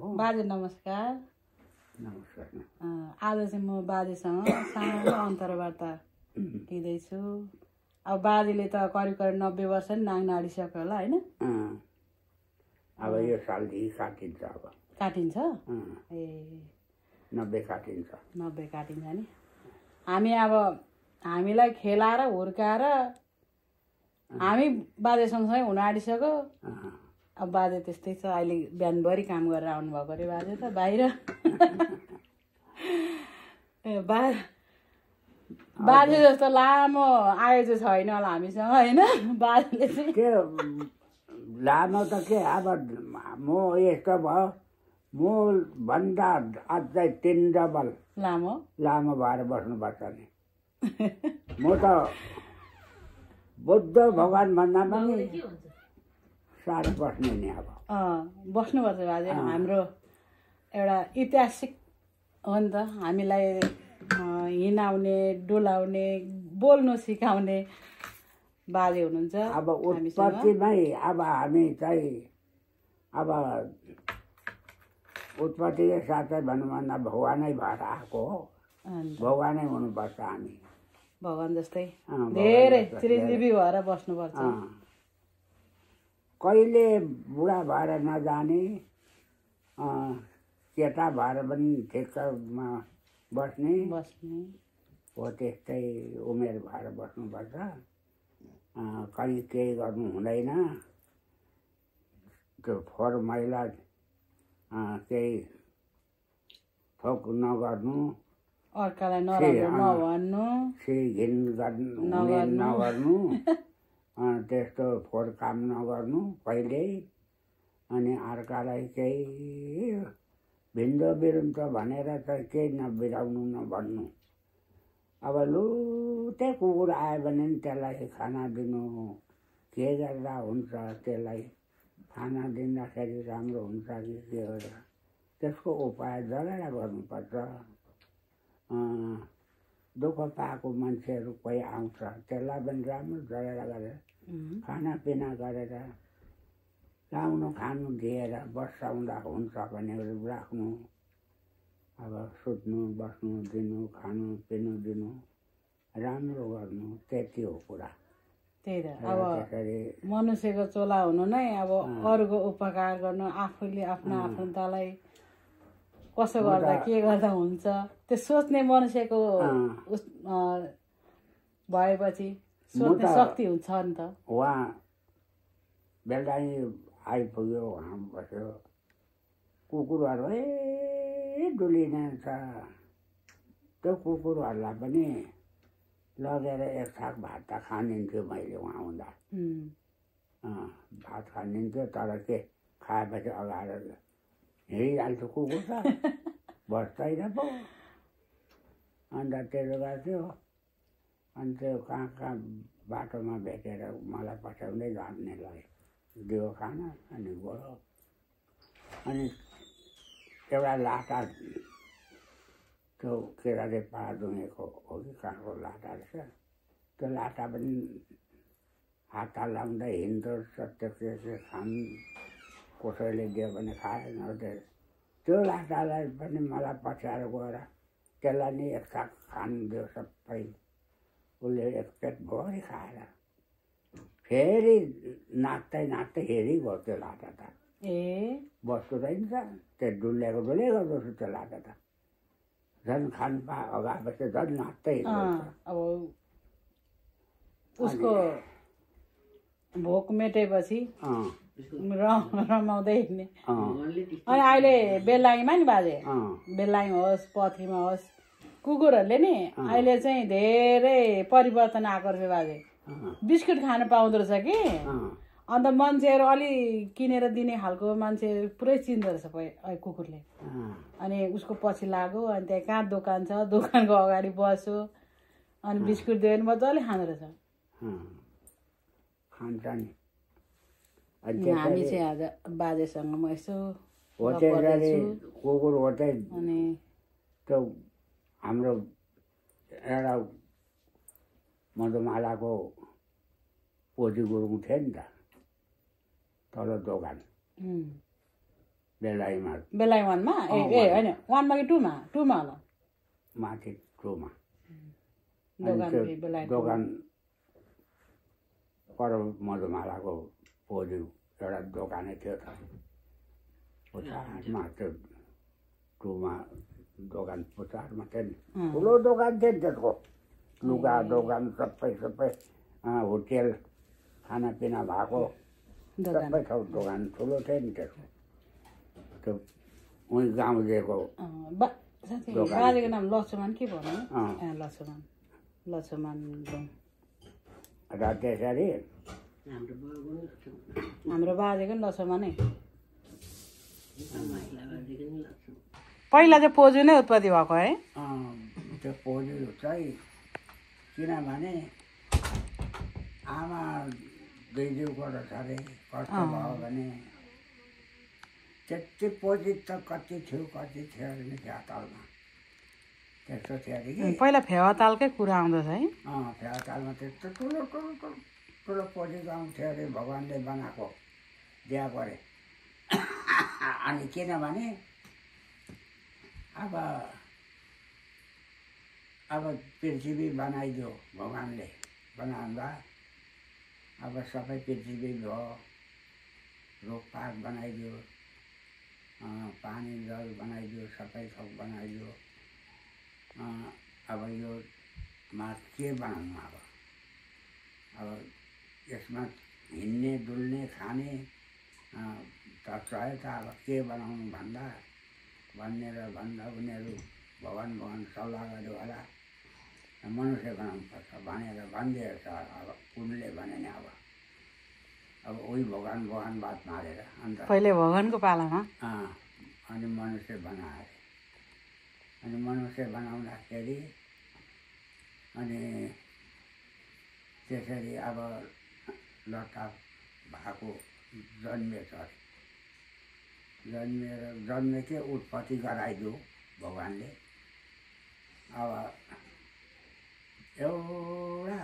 बाजे नमस्कार। नमस्कार। आज चाहिँ म बाजेसँग सानो अन्तर्वार्ता लिँदैछु। अब बाजेले त करिब 90 वर्ष नि नाङ्न आँटिसक्यो होला होइन? अब यो सालदेखि काटिन्छ। अब काटिन्छ? ए 90 काटिन्छ। 90 काटिन्छ नि। हामीलाई खेलाएर हुर्काएर हामी बाजे सँगसँगै हुन आँटिसक्यो। अब बाजे त्यस्तै छ। अहिले बिहानभरि काम गरेर आउनुभएको अरे बाजे त बाहिर। बाजे जस्तो लामो आयो चाहिँ छैन होला हामीसँग होइन? बाजेले चाहिँ के लामो त के अब म यस्तो भयो म भन्दा अझै 3 डबल लामो भएर बस्नुपर्छ नि। म त बुद्ध भगवान भन्दा पनि साह्रै बस्ने नि। अब बस्नुपर्छ बाजे। हाम्रो एउटा ऐतिहासिक हो नि त। हामीलाई हिँडाउने डुलाउने बोल्नु सिकाउने बाजे हुनुहुन्छ। अब उत्पत्तिमै अब हामी चाहिँ अब उत्पत्तिकै साथै भनौँ भन्दा भगवानै भएर आएको हो। भगवानै हुनुपर्छ हामी। भगवान जस्तै धेरै चिरञ्जीवी भएर बस्नुपर्छ। कहिले बुढा भएर नजाने केटा भएर पनि ठिक्कमा बस्ने हो। त्यस्तै उमेर भएर बस्नुपर्छ। कहीँ केही गर्नु हुँदैन। त्यो फोहोर मैला केही थोक नगर्नु, अर्कालाई नराम्रो नभन्नु, घिन नगर्नु, त्यस्तो फोहोर काम नगर्नु कहिल्यै। अनि अर्कालाई केही भिन्दो बिरुन्छ भनेर चाहिँ केही नबिराउनु नभन्नु। अब लुते कुकुर आयो भने नि त्यसलाई खाना दिनु। के गर्दा हुन्छ त्यसलाई खाना दिँदाखेरि राम्रो हुन्छ कि के गरेर त्यसको उपाय जरा गर्नुपर्छ। दुःख पाएको मान्छेहरू कोही आउँछ त्यसलाई पनि राम्रो जरा गरेर खानापिना गरेर लाउनु खानु दिएर बसाउँदा हुन्छ भने राख्नु। अब सुत्नु बस्नु दिनु खानु पिनु दिनु राम्रो गर्नु त्यति हो कुरा। त्यही त अब मनुष्यको चोला हुनु नै अब अरूको उपकार गर्नु। आफूले आफ्नो आफन्तलाई कसो गर्दा के गर्दा हुन्छ त्यो सोच्ने मनुष्यको भएपछि सोच्ने शक्ति हुन्छ नि त। उहाँ बेलुकाइ आइपुग्यो उहाँ बस्यो कुकुरहरू डुलिन्छ। त्यो कुकुरहरूलाई पनि लगेर एक छाक भात त खानिन्थ्यो मैले उहाँ हुँदा। भात खानिन्थ्यो तर के खाएपछि अगाएर हिँडिहाल्थ्यो कुकुर त बस्दैन पो। अन्त त्यसो गर्थ्यो। अनि त्यो कहाँ बाटोमा भेटेर मलाई पछ्याउँदै जान्नेलाई दियो खाना अनि गयो। अनि एउटा लाटा त्यो के अरे पाडुङेको हो कि कहाँको लाटा रहेछ। त्यो लाटा पनि हात लाउँदै हिँड्दो रहेछ। त्यो के खानु कसैले दियो भने खाएन। त्यो लाटालाई पनि मलाई पछ्याएर गएर त्यसलाई नि एक छाक खानु दियो सबै। उसले एक पेट भरि खाएर फेरि नाच्दै हेरिगयो त्यो लाटा त। बस्दो रहेछ त्यो डुलेको जस्तो त्यो लाटा त। झन् खानु अगाएपछि झन् नाच्दै अब उसको भोक मेटेपछि रमाउँदै हिँड्ने। अनि अहिले बेलायीमा नि बाजे बेलायी होस् पथरीमा होस् कुकुरहरूले नि अहिले चाहिँ धेरै परिवर्तन आएको रहेछ बाजे। बिस्कुट खानु पाउँदो रहेछ कि। अन्त मान्छेहरू अलि किनेर दिने खालको मान्छे पुरै चिन्दो रहेछ कुकुरले। अनि उसको पछि लाग्यो। अनि त्यहाँ कहाँ दोकान छ दोकानको अगाडि बस्यो। अनि बिस्कुट दियो भने मजाले खाँदो रहेछ। हामी चाहिँ आज बाजेसँग म यसो कुकुर होतै अनि त्यो हाम्रो एउटा मधुमालाको पोजी गुरुङ थियो नि त तल दोकान बेलायमा बेलाय 1 मा ए हैन 1 मा कि 2 मा 2 मा होला माथि 2 मा दोकान दोकान पर मधुमालाको पोजु एउटा दोकानै थियो त पुचारमा त्यो 2 मा दोकान पुचारमा थियो नि ठुलो दोकान थियो नि त्यसको लुगा दोकान सबै होटेल खानापिना भएको सबै ठाउँ दोकान ठुलो थियो नि त्यसको त्यो उही गाउँलेको बाजेको नाम लक्ष्मण के भन्नु लक्ष्मण र त्यसरी हाम्रो बाजेको नि लक्ष्मणै पहिला चाहिँ पोजु नै उत्पत्ति भएको है त्यो पोजु चाहिँ किनभने आमा दुईजिउको रहेछ अरे कस्तो भयो भने त्यति पोजी त कति थियो अरे नि फेवातालमा त्यस्तो थियो अरे कि पहिला फेवातालकै कुरा आउँदछ है फेवातालमा त्यस्तो ठुलो ठुलो ठुलो ठुलो पोजीको आउँथ्यो अरे भगवान्ले बनाएको दिया गरे अनि किनभने अब पृथ्वी बनाइदियो भगवान्ले बनाउँदा अब सबै पृथ्वी भयो रुखपात बनाइदियो पानी जल बनाइदियो सबै थोक बनाइदियो अब यो मा के बनाउनु अब यसमा हिँड्ने डुल्ने खाने त चाहियो त अब के बनाउनु भन्दा उनीहरू भगवान सल्लाह गर्यो होला मनुष्य बनाउनु पर्छ भनेर भनिदिएछ अब उनले भने नि अब उही भगवान बात मारेर अन्त पहिले भगवानको पालामा अनि मनुष्य बनाए अनि मनुष्य बनाउँदाखेरि अनि त्यसरी अब लट्टा भएको जन्मेछ जन्मेकै उत्पत्ति गराइदियो भगवान्ले अब एउटा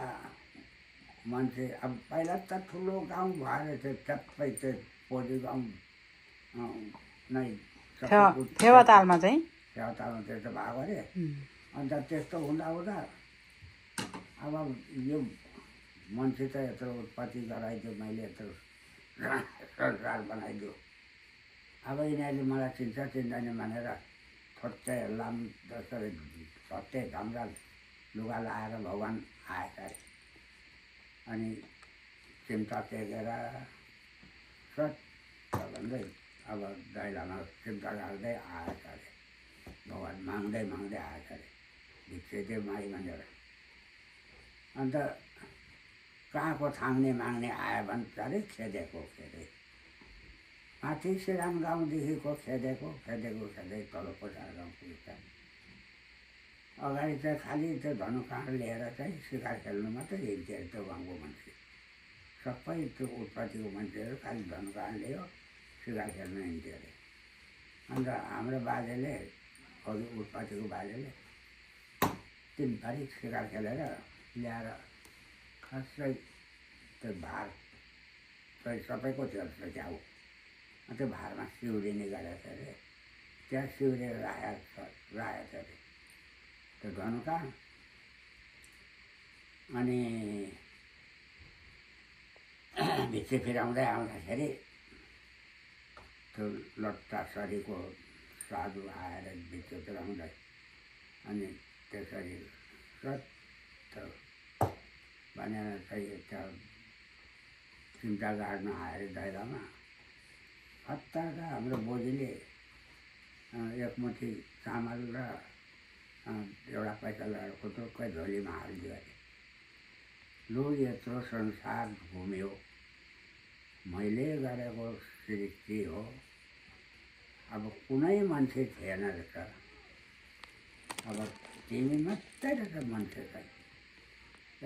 मान्छे अब पहिला त ठुलो गाउँ भएर थियो सबै त्यो पोजी गाउँ नै फेवातालमा चाहिँ त्यस्तो भएको अरे अन्त त्यस्तो हुँदा अब यो मान्छे त यत्रो उत्पत्ति गराइदियो मैले यत्रो संसार बनाइदियो अब यिनीहरूले मलाई चिन्दैन भनेर थोत्ते लाम जसरी सत्य ढङ्गा लुगा लाएर भगवान आएका अरे अनि चिम्टा टेकेर सट भन्दै अब दैलामा चिम्टा गाल्दै आएका अरे भगवान माग्दै आएका अरे भिक्षे माई भनेर अन्त कहाँको थाङ्ने माग्ने आयो भन्छ अरे खेदेको माथि सिरान गाउँदेखिको खेदेको तल पोसार गाउँ पुग्छ अगाडि चाहिँ खालि त्यो धनुकाँड लिएर चाहिँ शिकार खेल्नु मात्रै हिँड्थ्यो अरे त्यो गाउँको मान्छे सबै त्यो उत्पत्तिको मान्छेहरू खालि धनुकाँड लियो शिकार खेल्नु हिँड्थ्यो अरे अन्त हाम्रो बाजेले अघि उत्पत्तिको बाजेले 3 तारिक शिकार खेलेर ल्याएर खासै त्यो भार चाहिँ सबैको थियो जस्तो च्याउ त्यो भारमा सिउरिने गरेको छ अरे त्यहाँ सिउरेर राखेको छ अरे त्यो धनुकाँड अनि भित्री फिराउँदै आउँदाखेरि त्यो लट्टा सरीको साधु आएर भित्र फिराउँदै अनि त्यसरी सट भनेर चाहिँ त्यो चिम्टा गाड्न आएर दाइरामा हतार हाम्रो बोजूले एक मुठी चामल र एउटा पैसा लगाएर खुट्टुक्कै झोलीमा हालिदियो अरे लु यत्रो संसार घुम्यो मैले गरेको सृष्टि हो अब कुनै मान्छे थिएन रहेछ अब तिमी मात्रै रहेछ मान्छे चाहिँ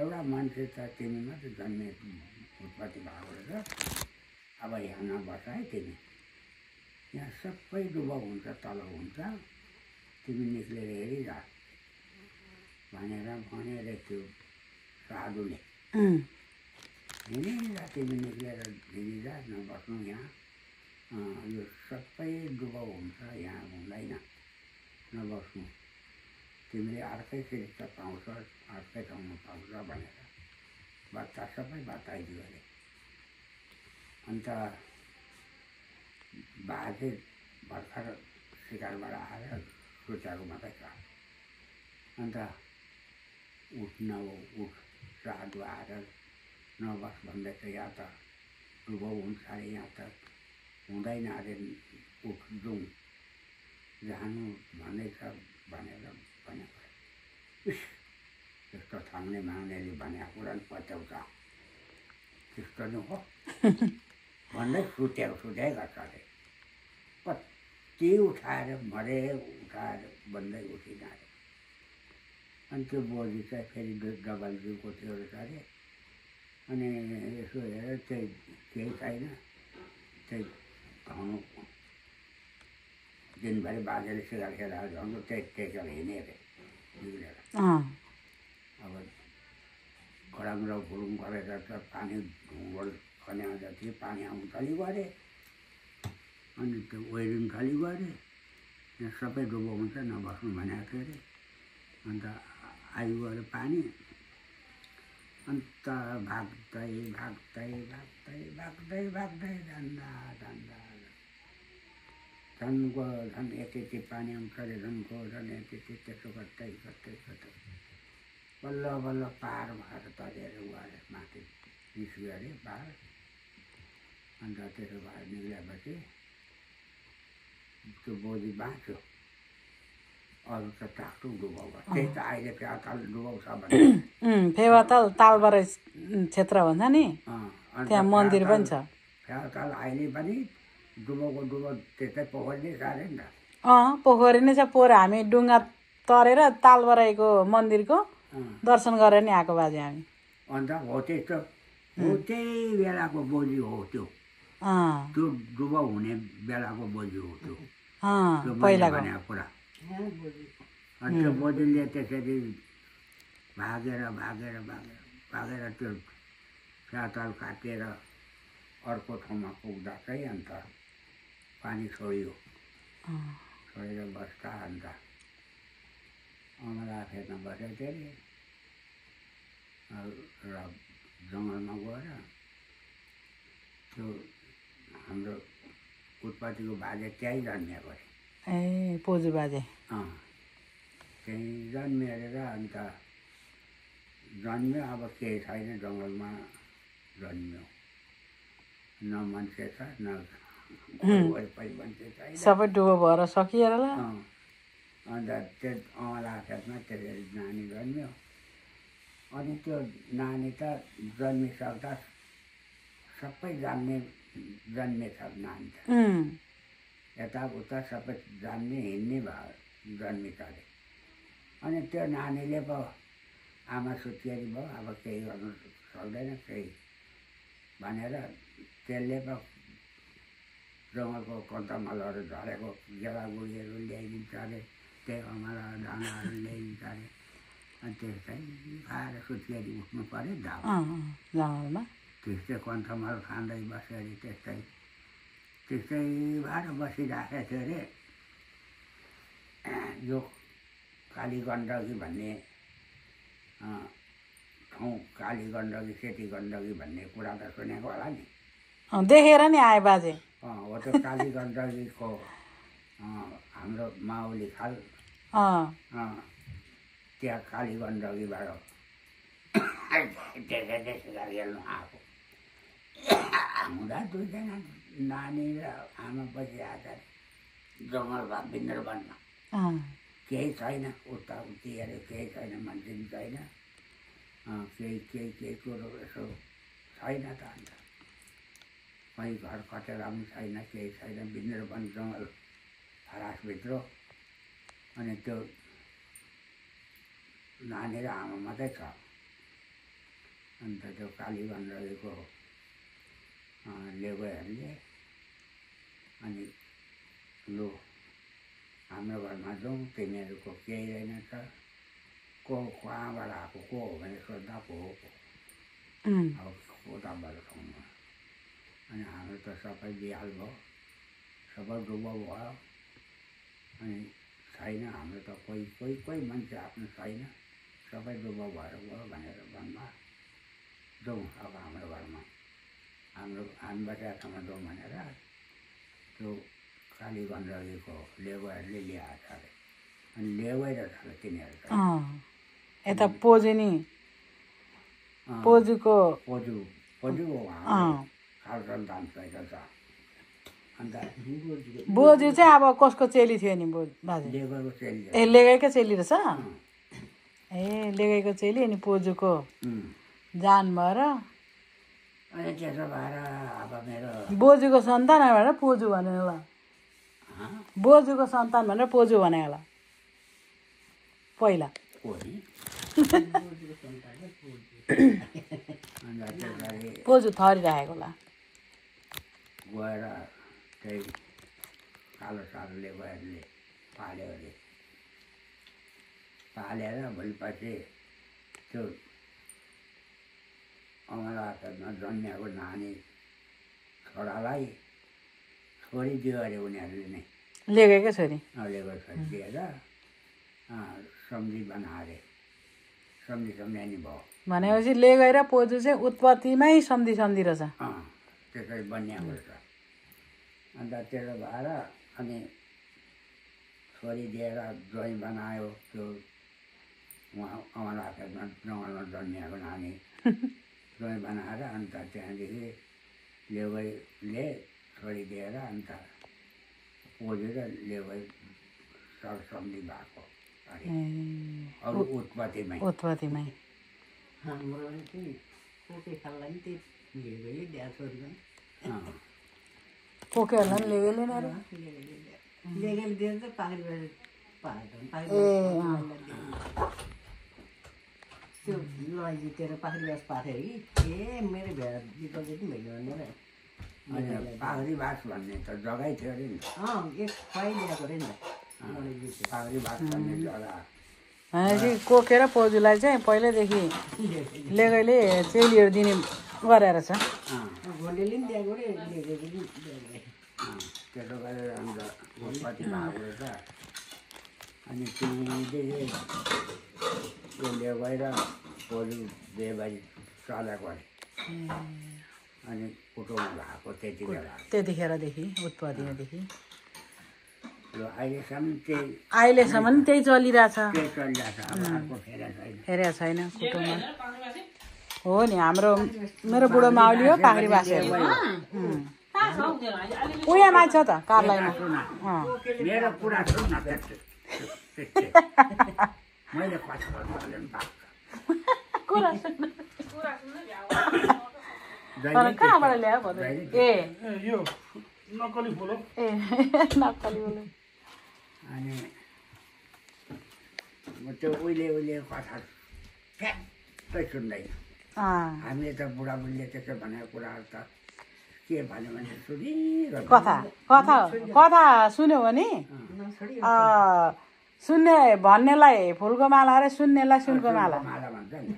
एउटा मान्छे त तिमी मात्रै जन्मे उत्पत्ति भएको रहेछ अब यहाँ नबस है तिमी यहाँ सबै डुबाउ हुन्छ तल हुन्छ तिमी निस्लेर हेरिजा भनेर भनेर त्यो साधुले हिँडिजा तिमी निस्लेर हिँडिजा नबस्नु यहाँ यो सबै डुबाउ हुन्छ, यहाँ हुँदैन, नबस्नु, तिमीले अर्कै शिक्षा पाउँछ, अर्कै ठाउँमा पाउँछ भनेर सबै बताइदियो अरे। अन्त बाजे भर्खर सिकारबाट आएर सुतेको मात्रै छ। अन्त उठ साधु आएर नबस भन्दैछ, या त डुबाउ हुन्छ अरे, यहाँ त हुँदैन अरे, उठ जाउँ जानु भन्दैछ भनेर भनेको। त्यस्तो थाङ्ने माग्नेले भनेको कुरा नि पत्याउँछ, त्यस्तो नि हो भन्दै सुत्याएको गर्छ अरे। कति उठाएर मरे उठाएर भन्दै उठिन अरे। अनि त्यो बोजी चाहिँ फेरि डबलजीको थियो रहेछ अरे। अनि यसो हेरेर त्यही केही छैन, त्यही धनु दिनभरि बाजेले सिगार खेलाएर झन्डो त्यही टेकेर हिँडे अरे बिग्रेर। अब खडाङ र गुरुङ गरेर त पानी ढुङ्गोल खन्या जति पानी आउनु थाल्यो अरे। अनि त्यो ओइरिन थाल्यो अरे, यहाँ सबै डुबाउ हुन्छ, नबस्नु भनेको थियो अरे। अन्त आयो अरे पानी। अन्त भाग्दै भाग्दै भाग्दै भाग्दै भाग्दै जान्दा जान्दा झन् गयो, झन् यति पानी आउँछ अरे, झन् गयो, झन् यति त्यसो गर्दै गर्दै गर्दै बल्ल बल्ल पार भएर तरेर गएर माथि निस्क्यो अरे पार। अन्त त्यसो भएर निस्केपछि त्यो बोजी बाँच्यो, अरू त टाक्टुक डुबाउ भयो। त्यही त अहिले फेवाताल डुबाउ छ भने फेवाताल तालबार क्षेत्र भन्छ नि, त्यहाँ मन्दिर पनि छ। फेवाताल अहिले पनि डुबाउ त्यस्तै पोखरी नै छ अरे नि त। पोखरी नै छ। पोहोर हामी डुङ्गा तरेर तालबराईको मन्दिरको दर्शन गरेर नि आएको बाजे हामी। अन्त हो त्यस्तो हो, त्यही बेलाको बोजी हो त्यो। त्यो डुबाउ हुने बेलाको बोजी हो त्यो पहिलाको कुरा। अनि त्यो बोजीले त्यसरी भागेर भागेर भागेर भागेर त्यो फेवाताल काटेर अर्को ठाउँमा पुग्दा चाहिँ अन्त पानी छोड्यो। छोडेर बस्दा अन्त अमला फेर्न बसेको थियो अरे। र जङ्गलमा गएर त्यो हाम्रो उत्पत्तिको बाजे त्यहीँ जन्मिएको अरे। ए पोजु बाजे त्यहीँ जन्मिएर अन्त जन्म्यो। अब केही छैन, जङ्गलमा जन्म्यो, न मान्छे छ न वरिपरि मान्छे छैन, सबै डुबो भएर सकिएर ल। अन्त त्यो अमला खेतमा त्यसरी नानी जन्म्यो। अनि त्यो नानी त जन्मिसक्दा सबै जन्मेछ नानी त, यताउता सबै जान्ने हिँड्ने भयो, जन्मिछ अरे। अनि त्यो नानीले पो आमा सुत्केरी भयो, अब केही गर्नु सक्दैन केही भनेर त्यसले पो जङ्गलको कन्तमलहरू झरेको गेडागुडीहरू ल्याइदिन्छ अरे, त्यही अमला दानाहरू ल्याइदिन्छ अरे। अनि त्यस्तै खाएर सुत्केरी उठ्नु पऱ्यो जङ्गलमा, त्यस्तै कन्तमल खाँदै बस्यो अरे। त्यस्तै भएर बसिरहेको थियो अरे। यो काली गण्डकी भन्ने ठाउँ, काली गण्डकी सेती गण्डकी भन्ने कुरा त सुनेको होला नि, देखेर नि आए बाजे। हो त्यो काली गण्डकीको हाम्रो माउली खाल, त्यहाँ काली गण्डकीबाट सिकार हेर्नु आएको हुँदा दुईजना नानी र आमा बसिआएका जङ्गलमा बिन्दरवनमा। केही छैन, उताउति अरे केही छैन, मान्छे पनि छैन, केही कुरो यसो छैन त। अन्त कहीँ घर कटेरा पनि छैन, केही छैन, बिन्दरवन जङ्गल फरासभित्र। अनि त्यो नानी र आमा मात्रै छ। अन्त त्यो काली गण्डकीको लेबोहरूले अनि लु हाम्रो घरमा जाउँ, तिमीहरूको केही रहेनछ, को कहाँबाट आएको को हो भने सोद्धा को हो, अब उताबाट ठाउँमा। अनि हाम्रो त सबै बिहाल भयो, सबै डुबो भयो अनि छैन हाम्रो त कोही मान्छे आफ्नो छैन सबै डुबो भएर गयो भनेर भन्दा जाउँ अब हाम्रो घरमा हामी बसेका ठाउँमा जाउँ भनेर त्यो काली गण्डकीको लेबरहरूले ल्याएको छ अरे अनि ल्याइरहेछ अरे तिनीहरू त यता पोजिनी पोजुको खालसल दाम छैन छ अन्त बोजू चाहिँ अब कसको चेली थियो नि बाजे लेबरको चेली ए लेगाइकै चेली रहेछ ए लेगाइको चेली अनि पोजुको जान भएर अनि त्यसो भएर अब मेरो बोजूको सन्तान भनेर पोजु भने होला बोजूको सन्तान भनेर पोजु भने होला पहिला पोजु थरिरहेको होला गएर त्यही कालो सालले गएर पाल्यो अरे पालेर भोलिपछि त्यो अमलामा जन्मिएको नानी छोरालाई छोडिदियो अरे उनीहरूले नै लेगेकै छोरी लेगेको छोरी दिएर सम्झी बनाए सम्झी सम्झानी भयो भनेपछि लेगै र पोजु चाहिँ उत्पत्तिमै सम्धि रहेछ त्यसरी बनिएको रहेछ अन्त त्यसो भएर अनि छोरी दिएर ज्वाइँ बनायो त्यो उहाँ अमलामा जङ्गलमा जन्मिएको नानी ज्वाइँ बनाएर अन्त त्यहाँदेखि लेगैले छोडिदिएर अन्त पोजु र लेगै सरसम्धि भएको अरू उत्पत्तिमै हाम्रो चाहिँ पोकेखाललाई पनि त्यही लेगैले ल्याएको छोरीमा पोकेहरूलाई पनि लेगैले नै लेगैले दिएर चाहिँ पाखरी त्यो लडाइँ जितेर पाखरी बास पाथ्यो कि मेरो भेडा जितल चाहिँ भइयो भनेर पाखरी बास भन्ने त जग्गै थियो अरे नि एक खुवाइ ल्याएको अरे नि त पाखरी बास भन्ने जग्गा भनेपछि कोकेर पोजुलाई चाहिँ पहिल्यैदेखि लेगैले चेलीहरू दिने गरेर छ घोडेले पनि दिएको अरे लेगैले पनि त्यसो गरेर अन्त उत्पत्ति भएको रहेछ अनि तिमीदेखि त्यो लेगै र पोजु बेबारी चलेको अरे अनि कुटुम्ब भएको त्यति बेला त्यतिखेरदेखि उत्पत्तिदेखि अहिलेसम्म त्यही चलिरहेछ अब अर्को फेरेको छैन कुटुम्बमा हो नि हाम्रो मेरो बुढो माउली हो पाखरी बासेहरू उयो माइ छ त कार्लाइमा मेरो कुरा सुन न मैले कहाँबाट ल्यायो ए यो नक्कली फुल हो ए नक्कली फुल अनि त्यो उहिले कथा ट्याक्कै सुन्दैन हामीले त बुढाबुढीले त्यसो भनेको कुराहरू त के भन्यो भने सुनिरहेको कथा सुन्यो भने सुन्ने भन्नेलाई फुलको माला अरे सुन्नेलाई सुनको माला भन्छ नि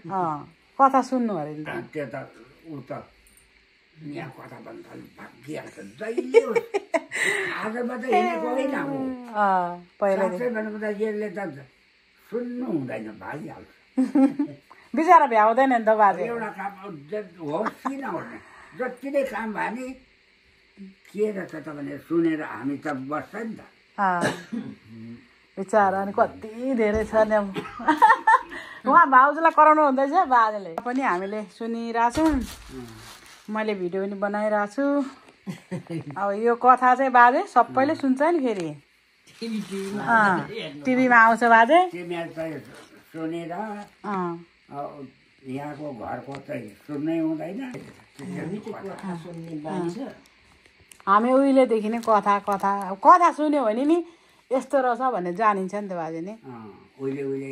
कथा सुन्नु अरे नि त्यो त ऊ त यहाँ कथा भन्छ भागिहाल्छ जहिले आजबाट हिँडेको होइन साँच्चै भनेको त यसले त सुन्नु हुँदैन भागिहाल्छ बिचरा भ्याउँदैन नि त बाजे एउटा काम होस् कि नहोस् जति नै काम भयो नि के रहेछ त भने सुनेर हामी त बस्छ नि त बिचरा अनि कति धेरै छ नि उहाँ भाउजूलाई कराउनु हुँदैछ बाजेले पनि हामीले सुनिरहेछौँ मैले भिडियो पनि बनाइरहेको छु अब यो कथा चाहिँ बाजे सबैले सुन्छ नि फेरि टिभीमा आउँछ बाजे सुनेर यहाँको घरको चाहिँ सुन्नै हुँदैन हामी उहिलेदेखि नै कथा सुन्यो भने नि यस्तो रहेछ भनेर जानिन्छ नि त बाजे नि उहिले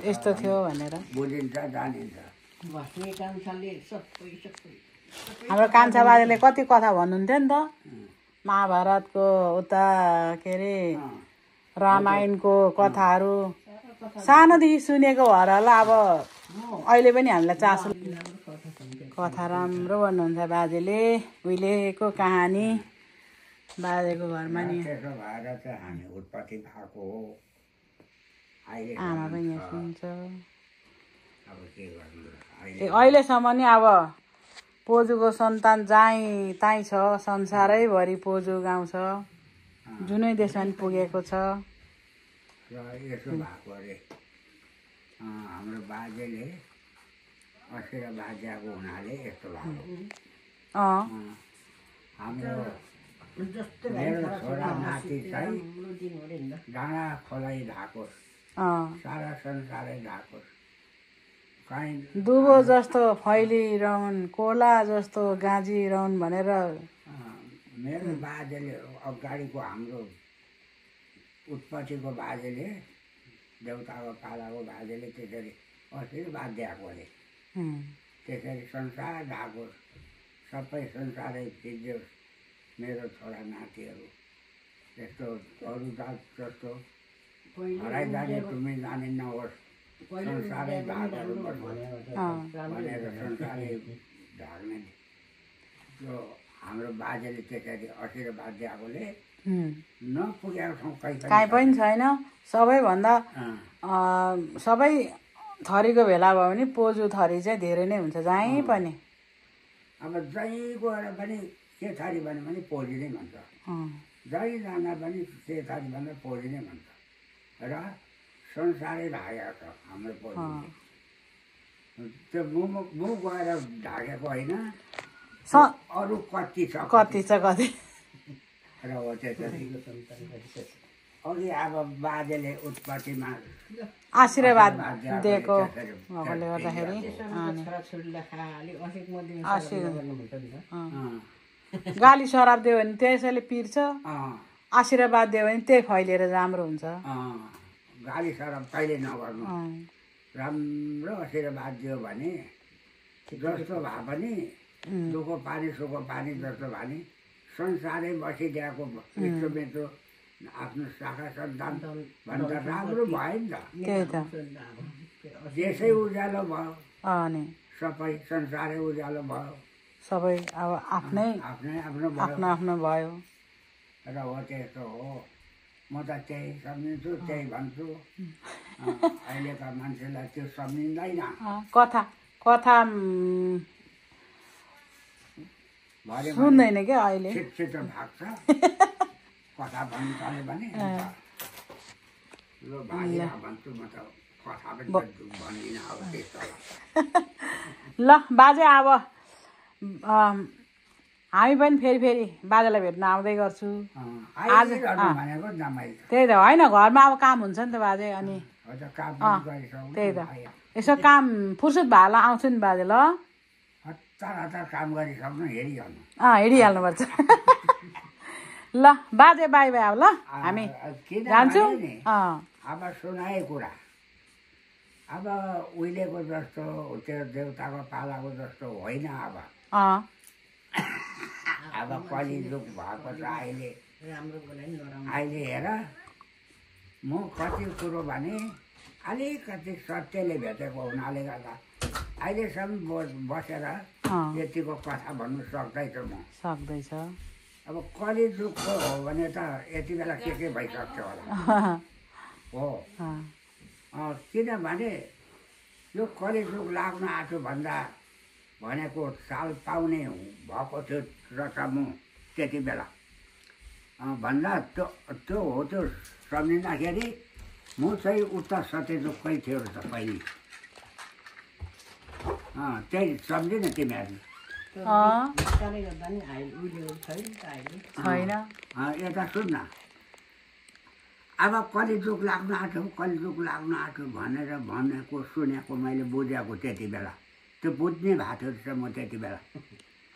यस्तो थियो भनेर बुझिन्छ जानिन्छ हाम्रो कान्छा बाजेले कति कथा भन्नुहुन्थ्यो नि त महाभारतको उता के अरे रामायणको कथाहरू सानोदेखि सुनेको भएर होला अब अहिले पनि हामीलाई चासो कथा राम्रो भन्नुहुन्छ बाजेले उहिलेको कहानी बाजेको घरमा नि त्यसो भएर चाहिँ हामी उत्पत्ति भएको हो अहिले आमा पनि यहाँ सुन्छ अब के गर्नु अहिलेसम्म नि अब पोजुको सन्तान जहीँ तहीँ छ संसारैभरि पोजु गाउँछ जुनै देशमा पनि पुगेको छ र यसो भएको अरे हाम्रो बाजेले असेर बाजेको हुनाले यस्तो भएको हाम्रो मेरो छोरा नाति चाहिँ डाँडा खोलाइ धाकोस् सारा संसारै धाकोस् कहीँ दुबो जस्तो फैलिरहन् कोला जस्तो गाँजिरहन् भनेर मेरो बाजेले अगाडिको हाम्रो उत्पत्तिको बाजेले देउताको पालाको बाजेले त्यसरी आशीर्वाद दिएको अरे त्यसरी संसार ढाकोस् सबै संसारै फिज्योस् मेरो छोरा नातिहरू त्यस्तो अरू जात जस्तो हराइ जाने तुमी जाने नहोस् संसारै ढाकहरू भनेर संसारै ढाक्ने त्यो हाम्रो बाजेले त्यसरी आशीर्वाद दिएकोले नपुगेको ठाउँ कहीँ पनि छैन सबैभन्दा सबै थरीको भेला भयो भने पोजु थरी चाहिँ धेरै नै हुन्छ जहीँ पनि अब जहीँ गएर पनि के थरी भन्यो भने पोजी नै भन्छ जहीँ जाँदा पनि के थरी भन्दा पोजी नै भन्छ र संसारै ढाकेको छ हाम्रो पोजी त्यो मुख गएर ढाकेको होइन अरू कति छ कति र हो त्यसरी अघि अब बाजेले उत्पत्तिमा आशीर्वाद दिएको भएकोले गर्दाखेरि गाली सराप दियो भने त्यसैले पिर्छ आशीर्वाद दियो भने त्यही फैलिएर राम्रो हुन्छ गाली सराप कहिले नगर्नु राम्रो आशीर्वाद दियो भने जस्तो भए पनि दुःख पानी सुख पानी जस्तो भए नि संसारै बसिदिएको इष्टमित्र आफ्नो शाखा सन्तान भन्दा राम्रो भयो नि त देशै उज्यालो भयो सबै संसारै उज्यालो भयो सबै अब आफ्नै आफ्नो भयो र हो त्यस्तो हो म त त्यही सम्झिन्छु त्यही भन्छु अहिलेका मान्छेलाई त्यो सम्झिँदैन कथा सुन्दैन क्या अहिले छिटो भाग्छ कथा भन्नु पर्यो भने ल भाइ भन्छु म त कथा पनि भन्दिनँ अब त्यस्तो ल बाजे अब हामी पनि फेरि बाजेलाई भेट्न आउँदै गर्छु आज त्यही त होइन घरमा अब काम हुन्छ नि त बाजे अनि त्यही त यसो काम फुर्सद भएर आउँछु नि बाजे ल हतार काम गरिसक्नु हेरिहाल्नु हेरिहाल्नुपर्छ ल बाजे बाई बाई अब ल हामी जान्छौँ अब सुनाए कुरा अब उहिलेको जस्तो त्यो देउताको पालाको जस्तो होइन अब कलिजुग भएको छ अहिले हेर म कति कुरो भने अलिकति सत्यले भेटेको हुनाले गर्दा अहिलेसम्म बसेर यतिको कथा भन्नु सक्दैछु म सक्दैछ अब कलिजुगको हो भने त यति बेला के भइसक्छ होला हो किनभने यो कलिजुग लाग्न आँट्यो भन्दा भनेको साल पाउने भएको थियो रहेछ म त्यति बेला भन्दा त्यो हो त्यो सम्झिँदाखेरि म चाहिँ उत्तर सत्यजुगकै थियो रहेछ पहिले त्यही सम्झिन तिमीहरूले छैन यता सुन् न अब कलिजुग लाग्न आँट्यो भनेर भनेको सुनेको मैले बुझेको त्यति बेला त्यो बुझ्ने भएको थियो रहेछ म त्यति बेला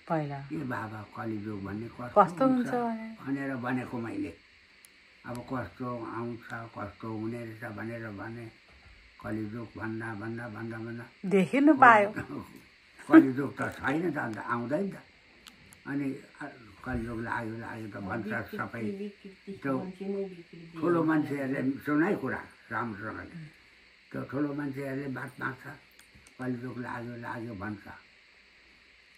पहिला ए बाबा कलिजुग भन्ने कस्तो हुन्छ भनेर भनेको मैले अब कस्तो आउँछ कस्तो हुने रहेछ भनेर भने कलिजुग भन्दा देखिनु पायो कलिजुग त छैन त अन्त आउँदैन त अनि कलिजुग लाग्यो त भन्छ सबै त्यो ठुलो मान्छेहरूले सुनाइ कुरा राम्रोसँगले त्यो ठुलो मान्छेहरूले बात माग्छ कलिजुग लाग्यो भन्छ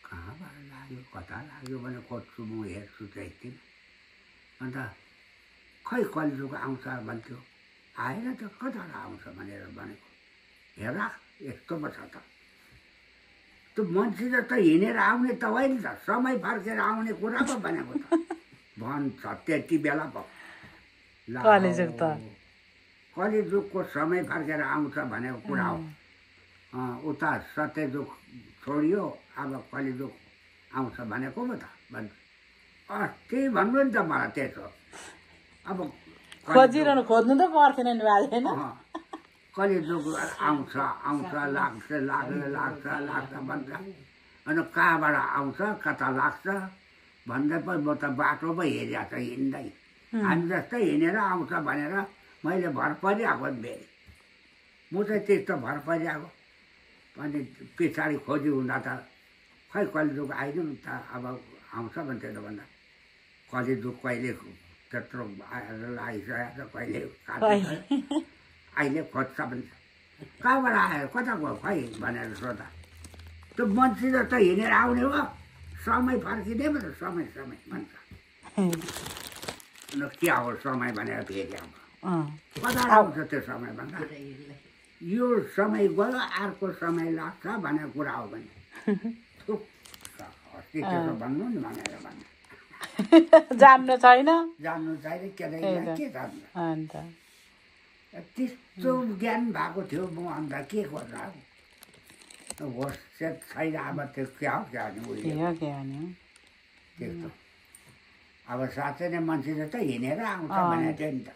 कहाँबाट लाग्यो कता लाग्यो भने खोज्छु म हेर्छु चाहिँ एकदिन अन्त खै कलिजुग आउँछ भन्थ्यो आएन त कताबाट आउँछ भनेर भनेको हेर यस्तो पो छ त त्यो मान्छे त हिँडेर आउने त होइन त समय फर्केर आउने कुरा पो भनेको त भन्छ त्यति बेला पो कलिजुगको समय फर्केर आउँछ भनेको कुरा हो उता सत्यजुग छोडियो अब कलिजुग आउँछ भनेको पो त भन्छ त्यही भन्नु नि त मलाई त्यसो अब खोजिरहनु खोज्नु त पर्थेन नि बाजे होइन कलिजुग आउँछ आउँछ लाग्छ लाग्छ भन्छ अनि कहाँबाट आउँछ कता लाग्छ भन्दै पनि म त बाटो पो हेरिरहेको छ हिँड्दै हामी जस्तै हिँडेर आउँछ भनेर मैले भर परिआएको फेरि म चाहिँ त्यस्तो भर परिआएको अनि पछाडि खोजी हुँदा त खै कलिजुग आइदिउँ त अब आउँछ भन्थ्यो त भन्दा कलिजुग कहिले त्यत्रो आइसकेको छ कहिले अहिले खोज्छ भन्छ कहाँबाट आयो कता गयो खै भनेर सोद्धा त्यो मान्छे त हिँडेर आउने हो समय फर्किँदै पो त समय भन्छ न के हो समय भनेर फेरि अब कता आउँछ त्यो समय भन्दा यो समय गयो अर्को समय लाग्छ भनेर कुरा हो भने अस्ति भन्नु नि भनेर भन्नु जान्नु छैन के जान्नु त्यस्तो ज्ञान भएको थियो म अन्त के गर्दा होस् छैन अब त्यो क्या हो त्यस्तो अब साँच्चै नै मान्छे जस्तै हिँडेर आउँछ भनेको थियो नि त